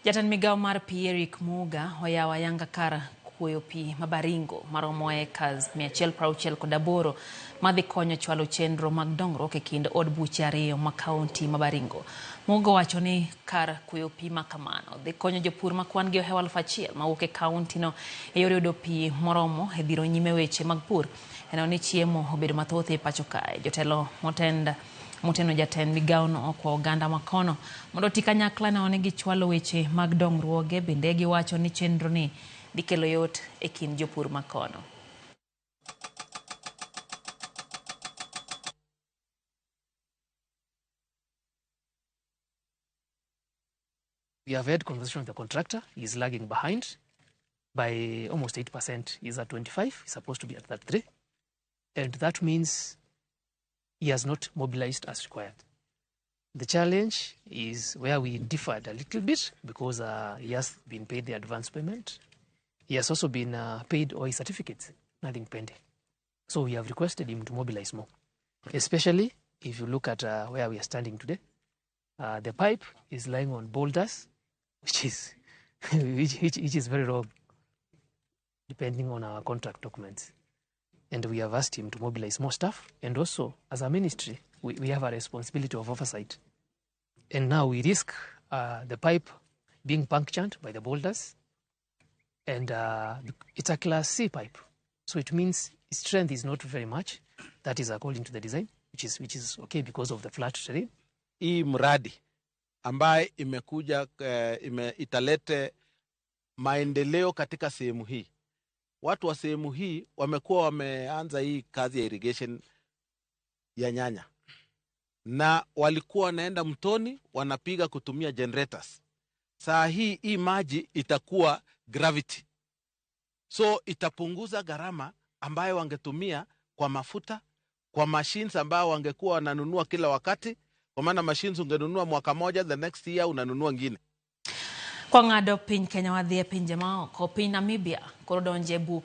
Jatend migao mar pi Eric Muga oyawo ayanga kar kuoyo pi ma Baringo maromo acres 168 madhi konyo chwalo chenro mag dongruok e kind od buche ariyo ma kaunti ma Baringo. Muga owacho ni kar kuoyo pi ma kamano dhi konyo jopur ma kwan gi ohewo 1000 mawuok e kaunti no e yor yudo pi moromo e dhiro nyime weche mag pur. Eneno ni chiemo obedo mathoth e pacho kae. Jotelo motend moteno jatend migawono okwa oganda makono mondo oti kanyakla neno ni gichwalo weche mag dongruoge bende giwacho ni chenro ni dhi kelo yot e kind jopur makono. We have had conversation with the contractor. He's lagging behind by almost 8%. He's at 25. He's supposed to be at 33. And that means he has not mobilized as required. The challenge is where we differed a little bit because he has been paid the advance payment. He has also been paid all his certificates, nothing pending. So we have requested him to mobilize more, especially if you look at where we are standing today. The pipe is lying on boulders, which is, which is very wrong, depending on our contract documents. And we have asked him to mobilize more staff. And also, as a ministry, we have a responsibility of oversight. And now we risk the pipe being punctured by the boulders. And it's a Class C pipe. So it means its strength is not very much. That is according to the design, which is okay because of the flat terrain. Hii mradi ambaye imekuja italete maendeleo katika sehemu hii. Watu wa sehemu hii wamekuwa wameanza hii kazi ya irrigation ya nyanya, na walikuwa wanaenda mtoni wanapiga kutumia generators. Saa hii hii maji itakuwa gravity, so itapunguza gharama ambayo wangetumia kwa mafuta, kwa machines ambayo wangekuwa wananunua kila wakati, kwa maana machines ungenunua mwaka moja, the next year unanunua ngine. Kwa ng'ado piny Kenya wadhi e pinje maoko, piny Namibia koro donje e buk.